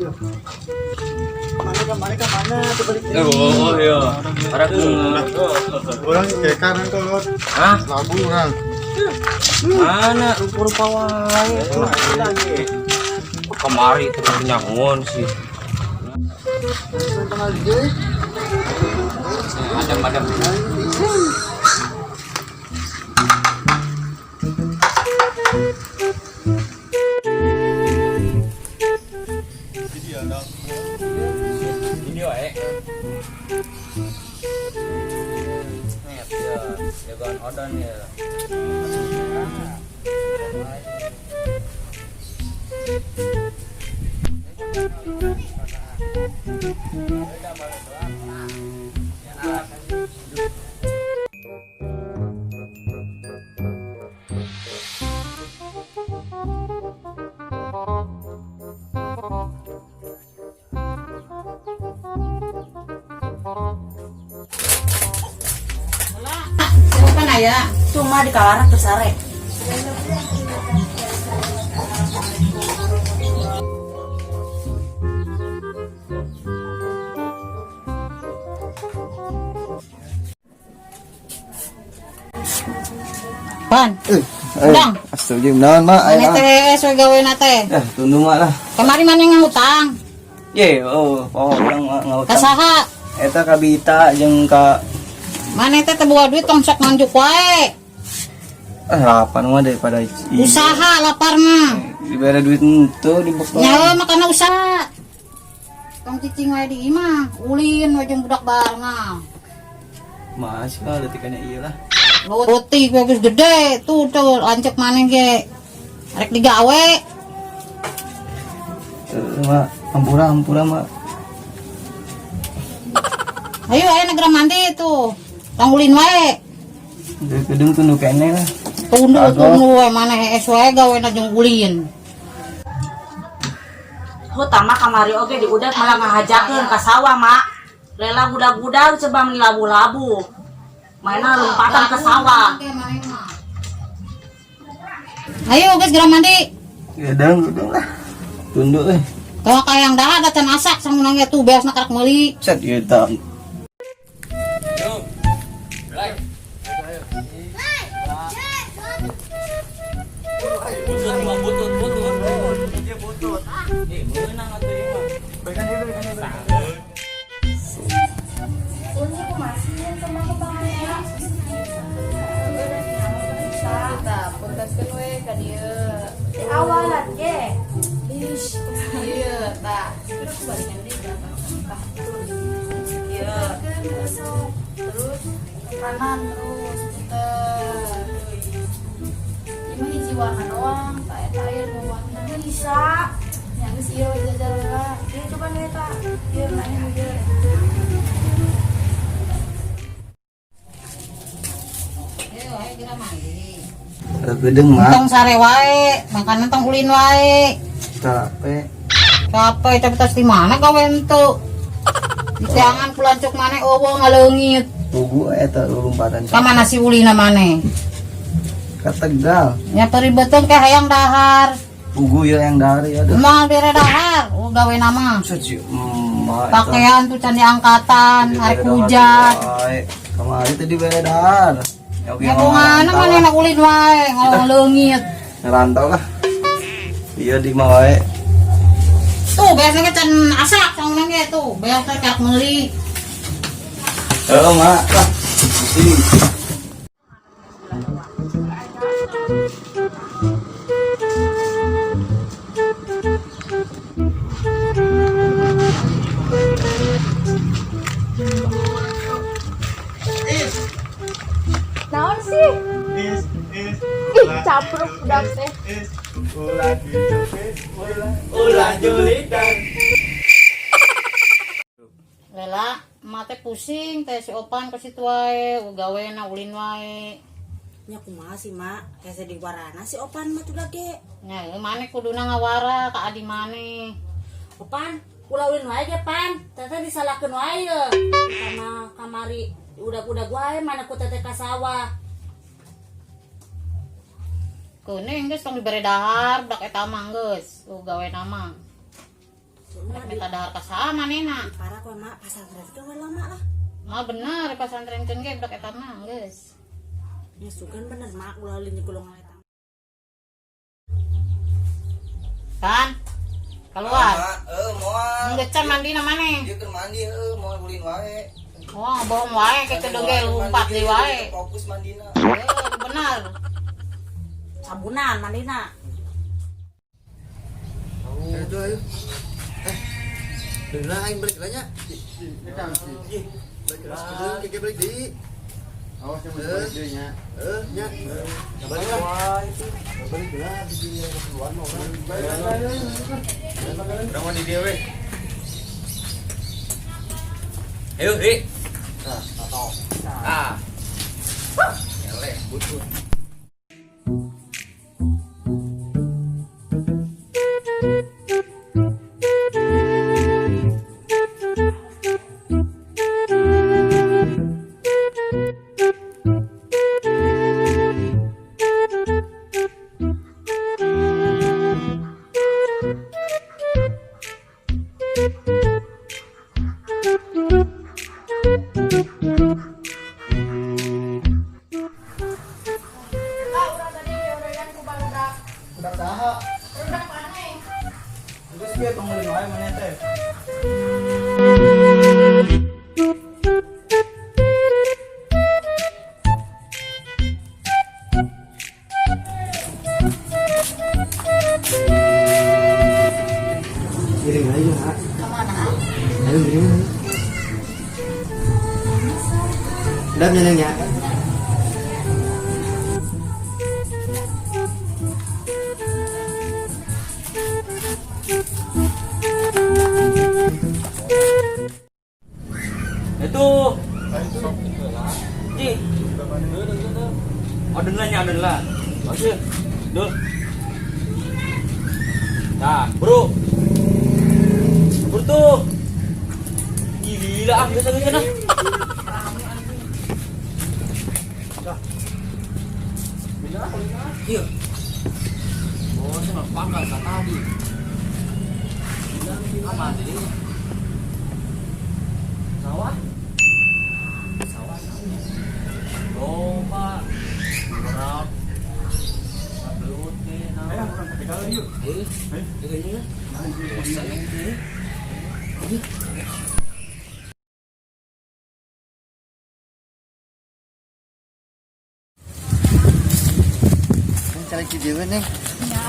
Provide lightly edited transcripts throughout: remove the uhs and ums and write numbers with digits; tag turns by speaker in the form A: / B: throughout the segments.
A: Iya. Mana ka mana tuh balik.
B: Oh iya. Arek.
A: Orang kekar kolot.
B: Hah?
A: Labu orang.
B: Mana rupa-rupa wae. Kemari terus nyangun sih. Madam-madam. Ini wae. Net ya, jagoan odon ya.
C: Siapa ya?
D: Cuma di kawaran tersare.
C: Pan. Udang.
E: Astagfirullahaladzim, naon mak?
C: Mana teh we gawe na teh.
E: Eh, tundu mak lah.
C: Kamari mana ngutang?
E: Ye, oh, orang ngutang.
C: Kasaha?
E: Eta ka Bita jeung ka
C: Mana teh teu boga duit tong sok nganjuk wae.
E: Lapan mah daripada
C: Usaha lapar mah.
E: Dibere duit henteu di bekal.
C: Nyawa makana usaha. Tong cicing wae di imah, ulin we jeung budak bareng.
E: Masih lah leutikana ieu lah.
C: Roti gue geus gede tuh tuh lancek maneh ge. Rek digawe.
E: Tuh, mak, ampura ampura mak.
C: Ayo ayo negara mandi tuh. Tong ulin wae.
E: Gedung tundu kene lah.
C: Tundu
E: Kagok.
C: tundu wae maneh hees wae gawena jeung ulin.
D: Hutang mah kamari oge di udah malah ngahajakeun ka sawah mak. Lela budak-budak coba meni labu-labu. Mainna lompatan ke sawah.
C: Ayo guys geura mandi.
E: Gedung gedung lah. Tundu euy.
C: Tong kayang dahar da can asak sangunang ge tuh beasna karak meuli.
E: Cet ieu tah.
B: Butut, butut, butut. Butut. Eh, meunang atuh ieu mah.
F: Kita we ka dieu. Di awalan ge. Ish, ieu tah. Terus balikan deui ka atas. Tah, terus. Ieu. Terus ke kanan terus puter. Ieu mah hiji warna doang, tah eta aya dua warna.
D: Bisa.
F: Nya geus ieu we jajal heula. Ieu coba nu eta. Ieu mana ieu.
C: Ayo ayo geura mandi.
E: Gedung mak.
C: Tong sare wae, makanan tong ulin wae.
E: Capek.
C: Capek tapi tas di mana gawe henteu? Di tiangan pulancuk maneh eueuh ngaleungit.
E: Pugu eta lompatan.
C: Ka mana si ulina maneh?
E: Ka Tegal.
C: Nya peribeteun ke hayang dahar.
E: Pugu ya yang dari aduh.
C: Moal bere dahar, oh gawe nama.
E: Cet ieu emak.
C: Pakaian tuh can diangkatan, arek hujan.
E: Kamari tadi bere dahar. Ya oke.
C: Ya kemana mana enak ulin wae, ngomong leungit.
E: Ngerantau lah. Iya di mah wae.
C: Tuh biasanya can asak sangunang ge tuh, biasa kayak meuli.
E: Heeh, mak. Lah, pusing.
F: Naon sih?
A: Is is
F: Ih, capruk budak teh.
A: is ulah julit ulah julitan.
C: Lela, emak teh pusing teh si Opan ke situ wae, gawena ulin wae.
D: Nya kumaha sih mak? Hese di warana si Opan mah tuh ge.
C: Nya maneh kuduna ngawara ka adi maneh.
D: Opan, ulah ulin wae ge pan. Teteh disalahkeun wae ye. Sama kamari udah-udah wae mana ku teteh ka sawah.
C: Keuneng geus tong dibere dahar, budak eta mah geus, gawena mah. Rek minta dahar ka saha manehna?
D: Parah kok, Mak, pasantren itu we lama lah.
C: Mah bener pasantrenkeun ge budak eta mah geus.
D: Ya sugan bener, Mak, ulah ulin golongan eta.
C: Kan? Keluar.
E: Moal.
C: Geus can mandi na maneh.
E: Dia keur mandi heuh, moal ulin wae.
C: Oh, bohong wae kitu deui lumpat deui wae.
E: Fokus mandina.
C: Eh, bener.
D: Sabunan mandina.
A: Ayo tuh ayo. Eh. Deuna aing balik lah nya. Balik lah sebelum keke balik deui.
G: Awas yang balik deui nya.
A: Eh, nya. Balik lah.
G: Balik lah di keperluan mah urang.
B: Urang mah di dieu we. Ayo, Ri.
G: Nah, tato.
B: Ah. Eleh, butuh.
F: Ah, urang tadi diorean ku barudak.
A: Budak saha?
F: Barudak maneh.
B: Geus bieu tong ulin wae maneh teh.
A: Giring aja, Ha.
C: Kemana?
A: Ayo giring aja. Udah nyeneng ya.
B: Itu. Ji. Odon lah nya, odon lah. Oke. Dul. Nah, bro. Bro tuh. Gila ah, geus geus nah. Iya. Oh, sama pangkal tadi. Aman ini. Sawah. Sawah. Domba. Berat. Belut teh naon.
G: Ayo urang ke kali yuk.
B: Eh, eh, bosan teh.
A: Neng cari si Dewi neng.
F: Ya.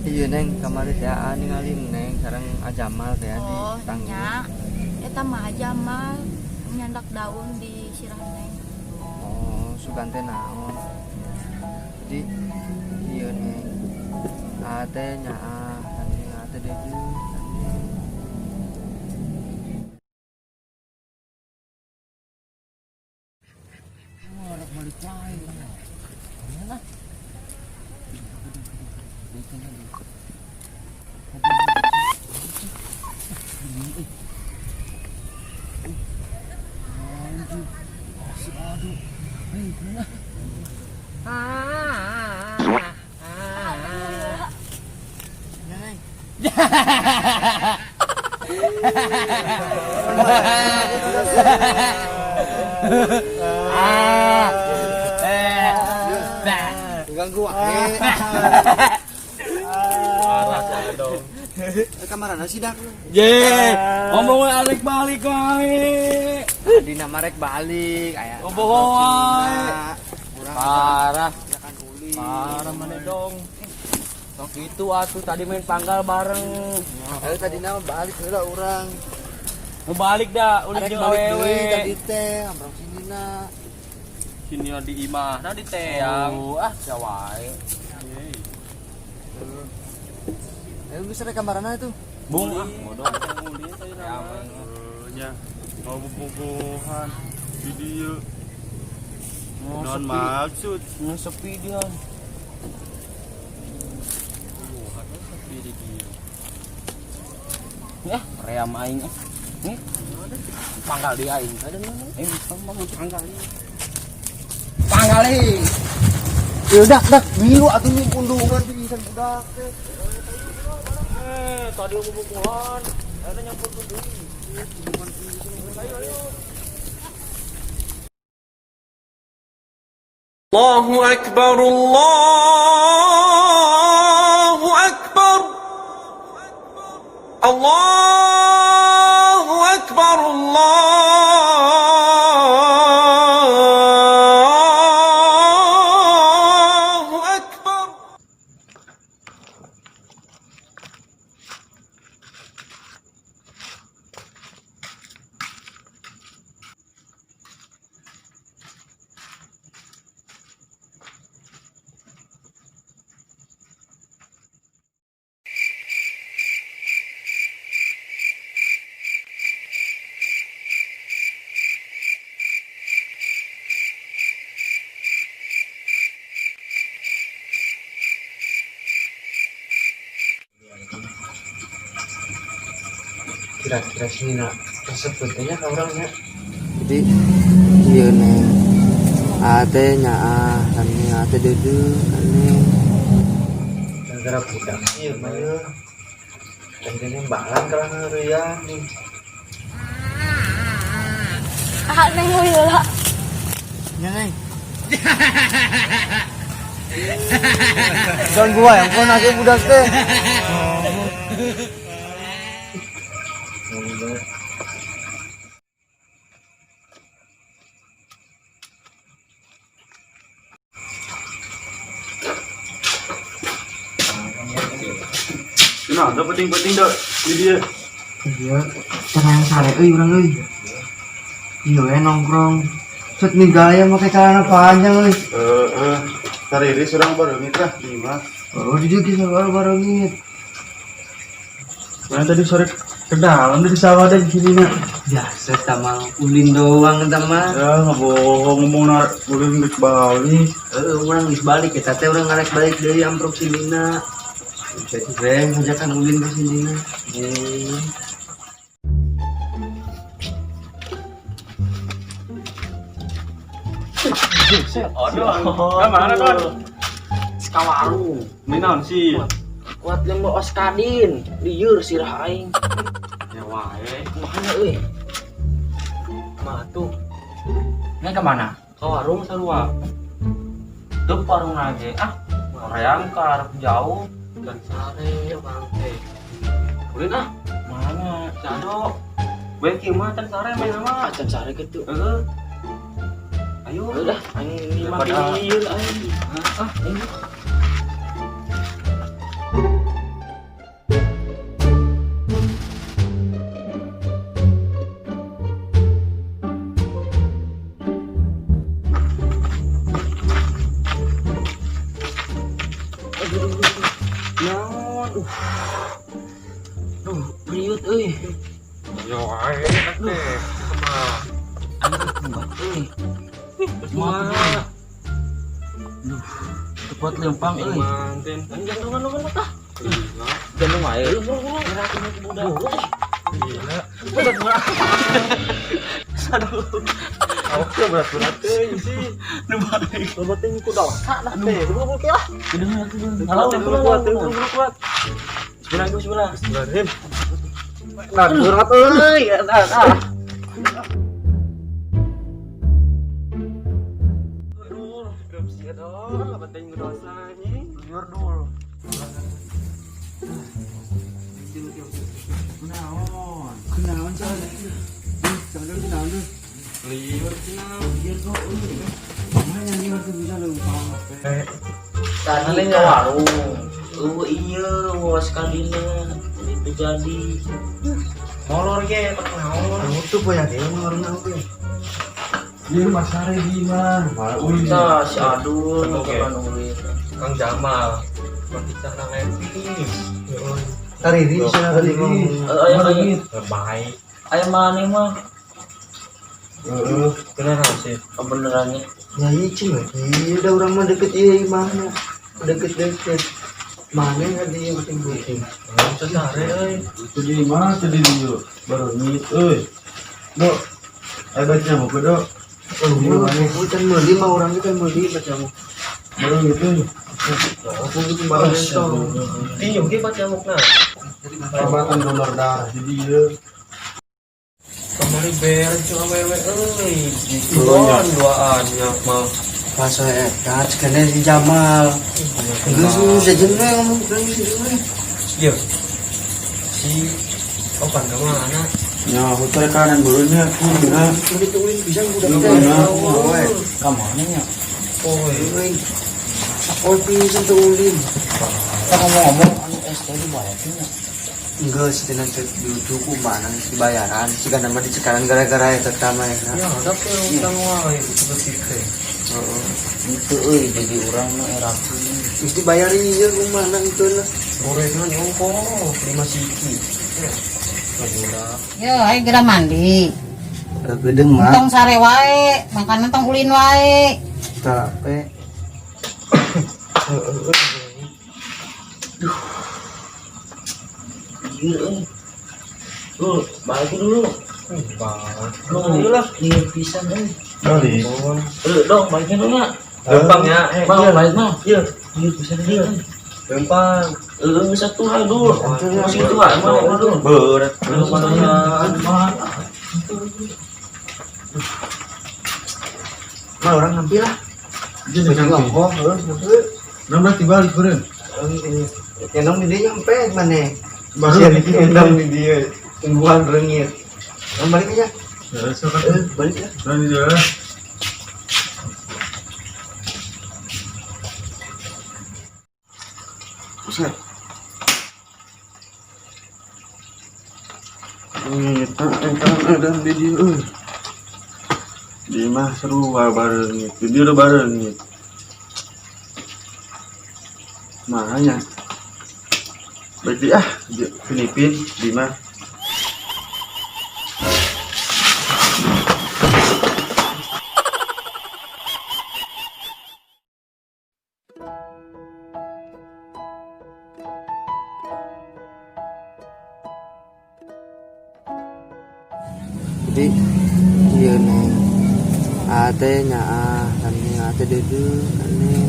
E: Iya neng, kamari teh aa ningali neng sareng Ajamal teh di
F: Oh,
E: tanggung.
F: nya. Eta mah Jamal nyandak daun di sirah neng.
E: Oh, sugan teh naon. Jadi iya neng. Aa teh nyaah, tanding aa teh deui. Tanding.
A: Neng. Ganggu wae.
B: Parah dong.
A: Eh, kamarana sih dak.
B: Ye, ngomong alik balik wae.
E: Dina marek balik aya.
B: Oh, bohong wae.
A: Urang
B: Parah,
A: ajakan ulin.
B: parah mana dong. Sok itu atuh tadi main panggal bareng.
A: Ayo tadi nama balik heula urang.
B: Mau balik dah, ulin
A: Arek
B: jeung
A: balik
B: awewe.
A: deui tadi teh, ambrong sini na.
B: Sini di imah, nah di teang. Ah, sia wae.
A: Ayo bisa rek kamarana itu.
B: Bung ah, bodoh.
G: Nya, mau bobogohan di dieu.
B: Oh,
G: Non
B: sepi.
G: maksud.
B: Ini sepi dia. Sepi di dieu. Ya, ream aing ah. Nih. Panggal di aing. Eh, panggal. Panggal deui.
A: Ya dak dak milu atuh ini pundungan pisan budak teh.
B: Eh, tadi bobogohan. Ada nyampur deui. Ayo ayo.
H: الله أكبر الله أكبر الله أكبر الله أكبر.
E: Kira-kira sini nak resep betulnya ka urangnya. Jadi iya neng ate nyaah kan ate deudeuh kan neng.
A: Gara-gara budak ieu mah ye. Dan kene balan kalah ngeureuyaan nih.
F: Ah, neng heula.
A: Nya neng. Jangan gua yang pun aja budak teh.
G: Nah, udah penting-penting dah. Di dia.
E: Iya, tenang sare euy urang euy. Iya we nongkrong. Set nih gaya make celana panjang euy.
G: Eh, eh. Tariris urang bareungit lah di imah.
E: Oh, di dieu geus bareungit.
G: Mana tadi sore ke dalam di sawah deh di sini nak.
E: Biasa sama ulin doang eta mah.
G: Ya nggak bohong ngomong nak ulin geus balik.
E: Heeh, urang geus balik eta teh urang ngarek balik deui amprok si Lina. Jadi rem ngajakan ulin ke si Lina. Eh.
G: Aduh, nah, mana don?
D: Sekawaru.
G: Ini naon sih?
D: Kuat lembo oskadin, liur sirah aing.
G: Ya wae.
D: Kumaha euy? Mah tuh.
B: Ini kemana?
G: Ke warung sarua.
B: Tuh warung lagi. Ah, hoream ke arah jauh.
E: Dan sare bang teh.
B: Ulin ah. Mana? Jado. Baik kieu mah can sare main mah.
D: Acan sare kitu.
B: Heeh. Ayo.
D: Udah, aing lima
B: Daripada-
D: liur aing.
B: Ah, ini.
D: Naon? Duh, priut euy.
G: Ya wae teh. Kumaha?
D: Aing kuat euy.
B: Kumaha?
D: Duh, teu kuat lempang euy.
G: Manten.
D: Aing jantungan lu tah.
G: Gila.
B: Jantung wae.
D: Buru-buru gerakin ku budak.
G: Gila. Aduh. Oke berat-berat euy sih.
B: Nu balik.
D: Loba teh ku dosa dah teh. Buru-buru ke lah.
B: Halo,
G: Buru kuat, buru kuat.
B: Bismillah, bismillah.
G: Bismillahirrahmanirrahim.
D: Nah, berat euy. Ah, ah.
G: Aduh, gerem sih dong, apa teh dosa anjing. Liur dul.
B: Naon?
E: Kunaon cenah? Cenah kunaon tuh?
B: Liur cenah.
E: Liur kok euy. Mana liur tuh bisa leumpang.
D: Tadi ke warung. Oh iya, was kalina itu jadi.
B: Molor ge tak naon.
E: Tutup ya dia warungna oge.
G: Iya, Mas Sare di mah. Malah ulin.
D: Tah si Adul
B: Oke.
D: kapan ulin.
B: Kang Jamal. Berbicara levis.
E: Tariri cenah tadi mah.
D: Eh, aya aya
B: Baik.
D: aya mana mah
G: Heeh.
B: Beneran sih.
D: kebenarannya.
E: Ya iya cing, iya udah orang mah deket iya imahna. Deket-deket. Mana yang di booking-booking?
B: Teu sare euy.
A: Itu di mana tadi dia? Baru nih, euy. Dok. Ayo baca nyamuk dok.
E: Oh, kan meuli mah urang kan meuli baca nyamuk.
A: Baru gitu.
E: Aku gitu baru entong.
B: Tinju ge bat nyamukna.
A: Perabatan donor darah jadi ya.
B: Kamari beres jeung awewe euy. Duaan duaan nya mah.
E: Pas eta cekene si Jamal. Geus sejen we ngomong geus we.
B: Iya. Si Opan ka mana?
A: Ya, aku teh kanan beureunnya aku dina.
E: Tungguin tungguin bisa budak teh.
A: Dina.
E: Ka mana nya?
B: Oi.
E: Oh, pisan teu ulin.
C: Kita ngomong-ngomong anu ST dibayarkeun nya.
E: Enggak sih tenan cek dulu ku mana dibayaran. Siga nama dicekaran gara-gara eta tama ya.
B: Ya, ada apa utang wae seperti teh.
E: Heeh.
C: Itu euy jadi urang nu erakeun.
E: Geus dibayar ieu kumaha itu lah.
B: Gorengan ongko 5 siki. Ya. Budak.
C: Yo, ayo geura mandi.
E: Gedeng mah.
C: Entong sare wae, makanan tong ulin wae.
E: Capek.
G: Lu balik dulu.
B: Lu lah.
G: Lieur pisan euy.
A: Balik.
G: Eh, dong, balikin dulu nya.
B: Gampang ya.
G: Bang, balik mah.
B: Iya.
G: Lieur pisan euy.
B: Gampang.
G: Eh, bisa tuh dulu. Masih itu ah, mana dulu.
B: Berat.
G: Lu mana?
E: Mah orang ngambil lah.
A: Jadi
E: Baju ongkoh, heeh, ngambil.
A: Nah, berarti balik beureun.
E: Kendong di dia nyampe mana?
A: Baru
E: Siap,
A: dikit.
E: kendong di dia. Tungguan rengit. Orang balik aja.
A: Ya, sok
E: Eh, balik lah.
A: Berani dia.
E: Buset.
A: Ada di dia. euy. Di mah seru bareng di dia udah bareng nih. Makanya. Berarti ah di Filipin di mah.
E: Jadi iya neng. Ate nyaah, kami ate deudeuh, neng.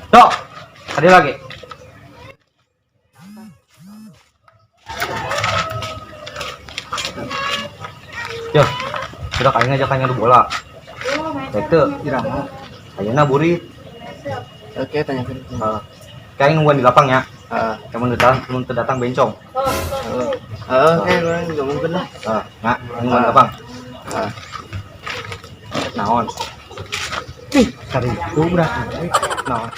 B: Dok, ada lagi. Yo, sudah kayaknya aja kayaknya bola. Itu,
E: Irama.
B: ayeuna burit.
E: Oke, tanyakan.
B: Heeh. Kayak nungguan di lapang ya.
E: Heeh.
B: Kamu datang, belum datang bencong.
E: Heeh, oke, urang ngomongkeun lah.
B: Heeh, nah, nungguan di lapang.
E: Heeh.
B: Naon? Ih, cari itu berarti. Naon?